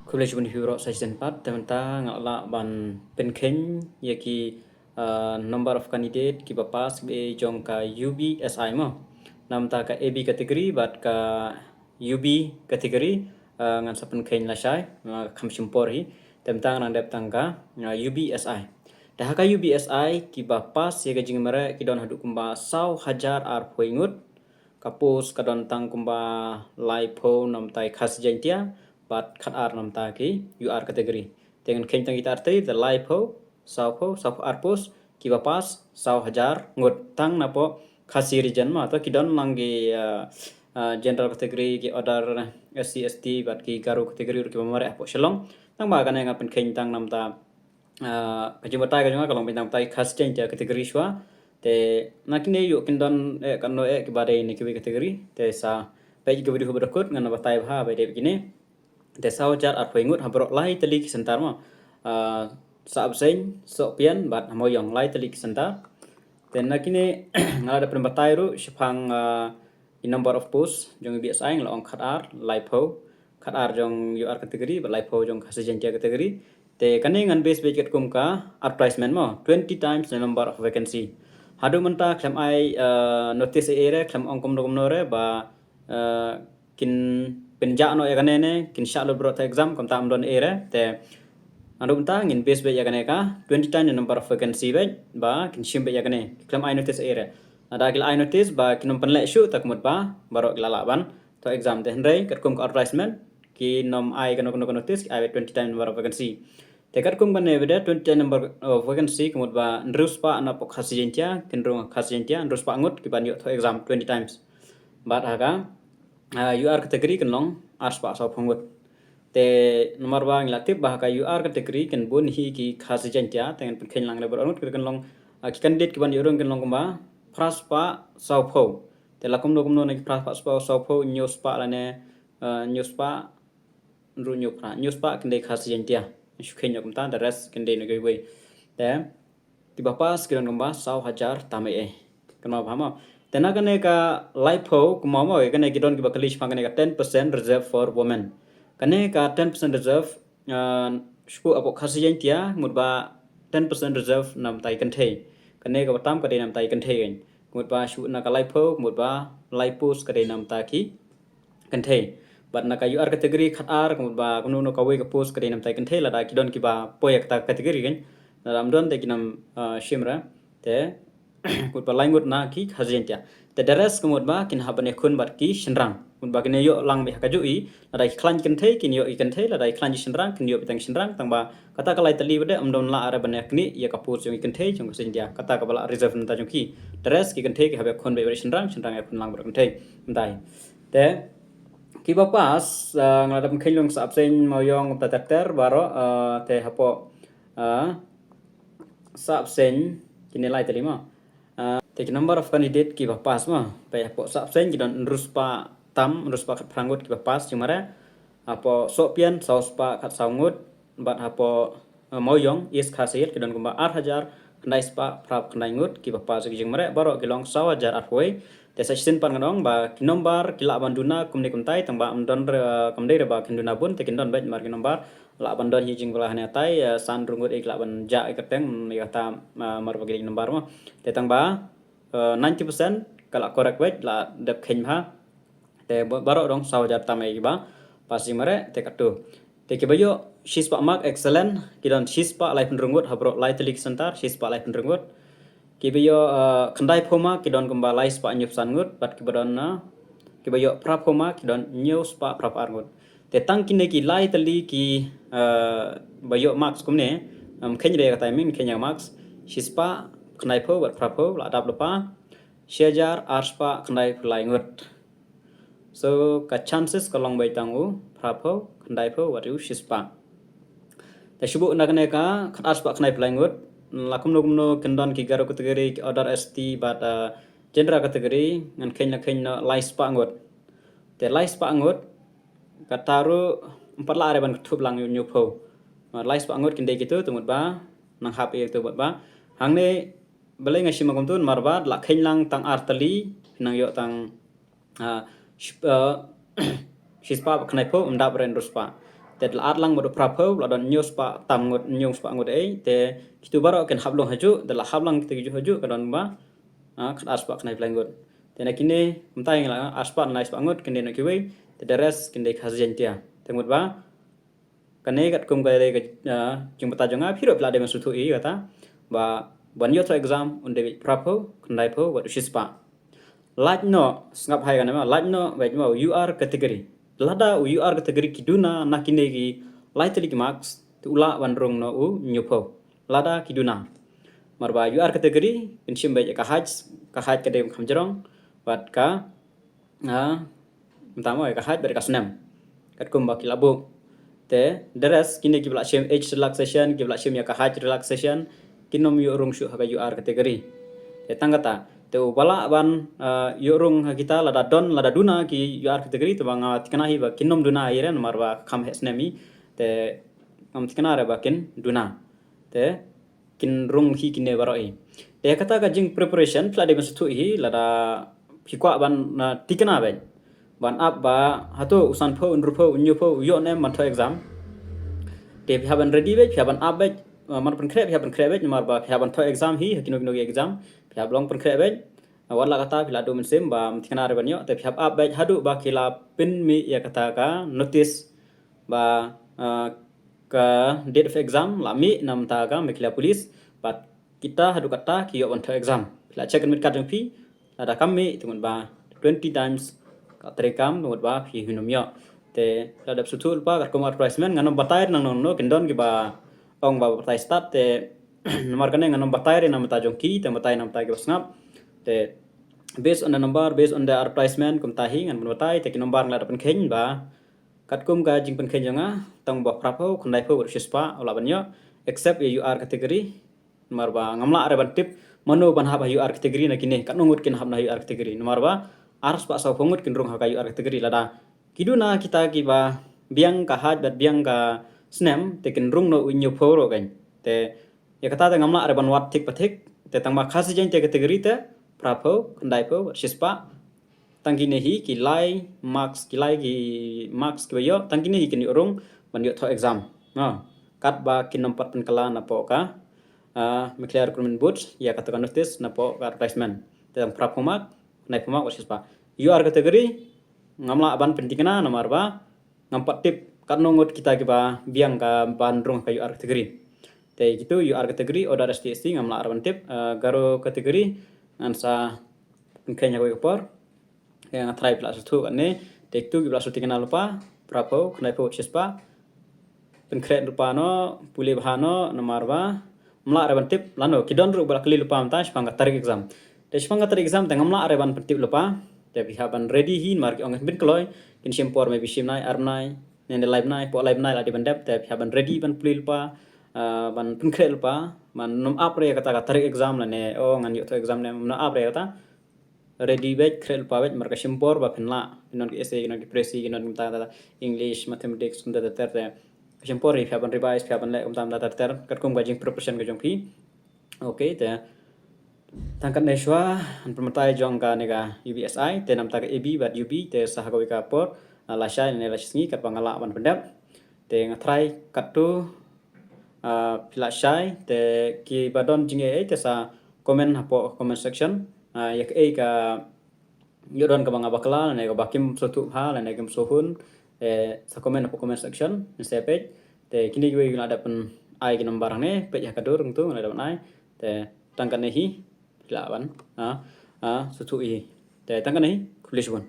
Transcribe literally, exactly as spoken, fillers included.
Khublei shibun ïa phi baroh sa shisien pat, te mynta nga lah ban pynkheiñ ïa ki, uh, number of candidate kiba pass kiba jong ka U B S I mo. Na mynta ka A B category bad ka U B category, uh, ngan sa pynkheiñ lashai, uh, kham shim por hi. Te mynta ngan dep tang ka, uh, U B S I. Te ha ka U B S I kiba pass ïa ka jingmareh ki don haduh kumba saw hajar arphew ngut. Ka post ka don tang kumba laiphew namta i Khasi Jaiñtia bad khatar namta ki U R category. Te ngan kheiñ tang kita artei, te laiphew, sawphew, sawphew ar post, kiba pass saw hajar ngut. Tang napoh Khasi region mo, to ki don lang ki, uh, uh, general category, ki other S C, S T bad ki Garo category ruh kiba mareh hapoh Shillong. Tang ba kane nga pynkheiñ tang namta, uh, ka jingbatai ka jong nga ka long beit namta i Khasi Jaiñtia category shuwa. Te na kine ïoh kin don eh katno eh kiba dei na kiwei category. Te sa peit ka video ba dkhot ngan batai bha ba dei kine. Te saw hajar arphew ngut ha baroh lai tylli ki center mo. Uh, Sahbseiñ, Sohpian bad ha Mawiong lai tylli ki center. Te na kine nga la dep pynbatai ruh shaphang, uh, i number of post jong U B S I, nga la ong khatar laiphew, khatar jong U R category bad laiphew jong Khasi Jaiñtia category. Te kane ngan base beit katkum ka advertisement mo, twenty times the number of vacancy. Haduh mynta khlem ai, uh, notice ei ei re, khlem ong kumno kumno re ba, uh, kin pynjah noh ïa kane ne kin shah lut baroh tang exam, kumta ym don ei re. Te haduh mynta ngin base beit ïa kane ka twenty times the number of vacancy beit ba kin shim beit ïa kane, khlem ai notice ei re. Lada ki la ai notice ba kin ym pynleh shuh, te ka mut ba baroh ki la lah ban thoh exam. Te hynrei katkum ka advertisement kim ai kano kano ka notice, ki ai beit twenty times number of vacancy. Te katkum kane ba dei twenty times number of vacancy, ka mut ba hynriew spah napoh Khasi Jaiñtia kin rung ha Khasi Jaiñtia, hynriew spah ngut kiban ïoh thoh exam twenty times. Bad ha ka, uh, U R category kin long ar spah sawphew ngut. Te namar ba ngi la tip ba ha ka U R category kin bun hi ki Khasi Jaiñtia, te ngan pynkheiñ lang re baroh ngut, kin long, uh, ki candidate kiban ïoh rung kin long kumba phra spah sawphew. Te la kumno kumno na ki phra spah sawphew, hynñiew spah lane, uh, hynñiew spah, hynriew, hynñiew phra, hynñiew spah kin dei Khasi Jaiñtia. Shu kheiñ noh kumta, the rest kin dei na kiwei. Te kiba pass ki don kumba saw hajar tam ei ei. Kynmaw bha mo. Te na kane ka laiphew, kynmaw mo, kane ki don kiba kylli shaphang kane ka ten percent reserve for women. Kane ka ten percent reserve, uh, shu hapoh Khasi Jaiñtia, mut ba ten percent reserve namta i kynthei. Kane kaba tam ka dei namta i kynthei kan. Mut ba shu na ka laiphew, mut ba lai post ka dei namta ki kynthei. Bad na ka U R category khatar, ka mut ba kumno kumno kawei ka post ka dei namta i kynthei, lada ki don kiba poi ha kata ka category kan. Lada ym don te kin ym, uh, shim re. Te ka mut ba lai ngut na ki Khasi Jaiñtia. Te the rest ka mut ba kin hap ban ïakhun bad ki shynrang. Ka mut ba kin ïoh lang beit ha kajuh i, lada ki khlaiñ kynthei kin ïoh i kynthei, lada ki khlaiñ ki shynrang kin ïoh beit tang ki shynrang, tang ba kata ka lai tylli ba dei ym don lah re ban ïaknieh ïa ka post jong ki kynthei jong ka Khasi Jaiñtia. Kata kaba la reserve namta jong ki. The rest ki kynthei ki hap ïakhun beit bad ki shynrang, shynrang ïakhun lang bad ki kynthei. Mynta hi. Te kiba pass, uh, nga la dep kheiñ lang Sahbseiñ, Mawiong, kumta ter ter baroh, uh, te hapoh, uh, Sahbseiñ kine lai tylli mo. Uh, te ki number of candidate kiba pass mo. Peit hapoh Sahbseiñ ki don hynriew spah tam, hynriew spah khatphra ngut kiba pass jingmareh. Hapoh Sohpian saw spah khatsaw ngut, bad hapoh, uh, Mawiong East Khasi Hills ki don kumba ar hajar khyndai spah phra khyndai ngut kiba pass ki jingmareh, baroh ki long saw hajar arphew. Te sa shisien pat ngan ong ba ki number ki lah ban duna kumne kumtai, tang ba ym don re, uh, kam dei re ba kin duna bun, te kin don beit namar ki number lah ban don hi jingbylla hangne hatai, uh, san hynriew ngut ei ki lah ban jah ïa ka kyrteng, ïa kata, uh, mar ba ki dei ki number mo. Te tang ba, uh, ninety percent ka lah correct beit, la dep kheiñ bha. Te ba-, baroh dong saw hajar tam ei kiba pass jingmareh, te katto. Te kiba ïoh shispah mark excellent ki don shispah laiphew hynriew ngut ha baroh lai tylli ki center, shispah laiphew hynriew ngut. Kiba ïoh, uh, khyndaiphew mark ki don kumba lai spah hynñiewphew san ngut, bad kiba don, uh, kiba ïoh phraphew mark ki don hynñiew spah phraphew ar ngut. Te tang kine ki lai tylli ki, uh, ba ïoh marks kumne, um, kheiñ re ka timing, kheiñ ïa marks, shispah khyndaiphew bad phraphew la dap lypa shi hajar ar spah khyndaiphew lai ngut. So ka chances ka long beit tang u phraphew, khyndaiphew bad u shispah. Te shu buh na kane ka khatar spah khyndaiphew lai ngut, la kumno kumno kin don ki Garo category, ki other S T bad, uh, general category, ngan kheiñ la kheiñ noh lai spah ngut. Te lai spah ngut kata ruh ym pat lah re ban kynthup lang ïa u hynñiewphew. Lai spah ngut kin dei kito, te mut ba nang hap ïa kito mut ba hangne balei nga shim kumto, namar ba la kheiñ lang tang ar tylli, nang ïoh tang, ah, ship-, ah, shispah bad khyndaiphew, ym dap re hynriew spah. Te da la add lang mut u phraphew, la don hynñiew spah tam ngut, hynñiew spah ngut ei. Te kitu baroh kin hap lung hajuh, da la hap lang kita kijuh hajuh, ka don ba, ah, khat ar spah khyndai phew lai ngut. Te na kine, mynta ngi la ar spah, lai spah ngut, kin dei na kiwei, te the rest, kin dei Khasi Jaiñtia. Te mut ba, kane katkum ka dei ka, ah, jingbatai jong nga, phi ruh phi la dei ban sngewthuh ïa kata. Ba, ban ïoh thoh exam, un dei beit phraphew, khyndaiphew, bad u shispah. Lait noh, sngap hi kane ma, lait noh, beit ma, u U R category. Lada u U R category ki duna, na kine ki lai tylli ki marks, te u lah ban rung noh u hynñiewphew. Lada ki duna. Namar ba U R category, kin shim beit ka height, ka height ka dei kham jrong, bad ka, ah, mynta mo, ka height bad ka snem. Katkum ba ki la buh. Te, the rest, kine kiba la shim age relaxation, kiba la shim ïa ka height relaxation, kin ym ïoh rung shuh ha ka U R category. Te tang kata, te uba lah ban, ah, ïoh rung ha kita lada don, lada duna ki U R category, te ba nga thikna hi ba kin ym duna hi re, namar ba kham heh snem hi. Te ngam thikna re ba kin duna. Te kin rung hi kine baroh hi. Te kata ka jing preparation, phi la dei ban sngewthuh hi, lada phi kwah ban, ah, thikna beit. Ban ap ba, hato u sanphew, u hynriewphew, u hynñiewphew, u ïoh ne em ban thoh exam. Te phi hap ban ready beit, phi hap ban ap beit, ah, mar pynkhreh, phi hap ban khreh beit, namar ba phi hap ban thoh exam hi, ha kino kino ki exam, phi hap long pynkhreh beit. Ah, wat la kata, phi la duh mynsiem, ba ym thikna re ban ïoh, te phi hap ap beit, haduh ba ki la pynmih ïa kata ka notice, ba, ah, ka date of exam, la mih, na bynta ka Meghalaya Police, bad kita haduh katta ki ïoh ban thoh exam. Phi la check admit card jong phi, lada kam mih, te mut ba twenty times ka treikam, te mut ba phi hynñiew ïoh. Te, phi la dep sngewthuh lypa, katkum advertisement, ngan ym batai nangno nangno, kin don kiba ong ba batai stad, te, namar kane ngan ym batai re na bynta jong ki, te batai na bynta kiba sngap. Te, based on the number, based on the advertisement, kumta hi, ngan ym batai, te ki number nga la dep pynkheiñ ba, katkum ka jingpynkheiñ jong nga, tang ba phraphew, khyndaiphew, bad u shispah, u lah ban ïoh, except ïa U R category, namar ba ngam lah re ban tip, mano ban hap ha U R category na kine, katno ngut kin hap na U R category. Namar ba, ar spah sawphew ngut kin rung ha ka U R category lada. Ki duna kita kiba biang ka height bad biang ka snem, te kin rung noh u hynñiewphew ruh kan. Te, ïa kata te ngam lah re ban wad thik pa thik, te tang ba Khasi Jaiñtia category te, phraphew, khyndaiphew, shispah, tang kine hi ki lai marks, ki lai ki marks kiba ïoh, tang kine hi kin ïoh rung ban ïoh thoh exam. Ha. Katba kin ym pat pynkylla napoh ka, ah, Meghalaya Recruitment Board, ïa kata ka notice napoh ka advertisement. Te tang phraphew mark, khyndaiphew mark, bad shispah. U R category, ngam lah ban pynthikna namar ba, ngam pat tip, katno ngut kita kiba biang ka ban rung ka U R category. Te kitu U R category, order S T S T, ngam lah re ban tip, ah, Garo category, ngan sa pynkheiñ ha kawei ka por. Ïa nga tharai phi la sngewthuh kane, te kitu kiba la sngewthuh kane lypa, phraphew, khyndaiphew, shispah. Pynkhreh lypa noh, pule bha noh, namar ba, ym lah re ban tip, lano, ki don ruh ba la kylli lypa mynta, shaphang ka tarik exam. Te shaphang ka tarik exam, te ngam lah re ban pyntip lypa, te phi hap ban ready hi, namar ki ong kin pynkloi, kin shim por maybe shi bnai, ar bnai, ne ne lai bnai, hapoh lai bnai la dei ban dep, te phi hap ban ready ban pule lypa, ah, ban pynkhreh lypa, ban ym ap re kata ka tarik exam lane, oh, ngan ïoh thoh exam ne, ym ap re kata, ready beit, khreh lypa beit, namar ka shim por ba phin lah. Ki don ki essay, ki don ki precis, ki don kumta kumta, English, mathematics, kumta ter ter te. Ka shim por hi phi hap ban revise, phi hap ban leh kumta kumta ter ter. Katkum ka jing preparation ka jong phi. Okay, te. Tang katne shuwa, ngan pynbatai jong kane ka U B S I, te namar ka A B bad U B, te sa ha kawei ka por, ah, lashai ne lashisngi, katba nga lah ban pyndep. Te nga tharai katto, ah, phi la shai, te kiba don jingaiei, te sa comment hapoh comment section. Ah, ïa kaei ka ïoh don kaba nga bakla, lane kaba kim sngewthuh bha, lane kim sngewhun, eh, sa comment hapoh comment section, ngin sa peit. Te kine kiwei nga la dep pyn-ai ki number hangne, peit ha ka dur ngto nga la dep pyn-ai. Te tang kane hi, phi lah ban, ah, ah, sngewthuh hi. Te tang kane hi, khublei shibun.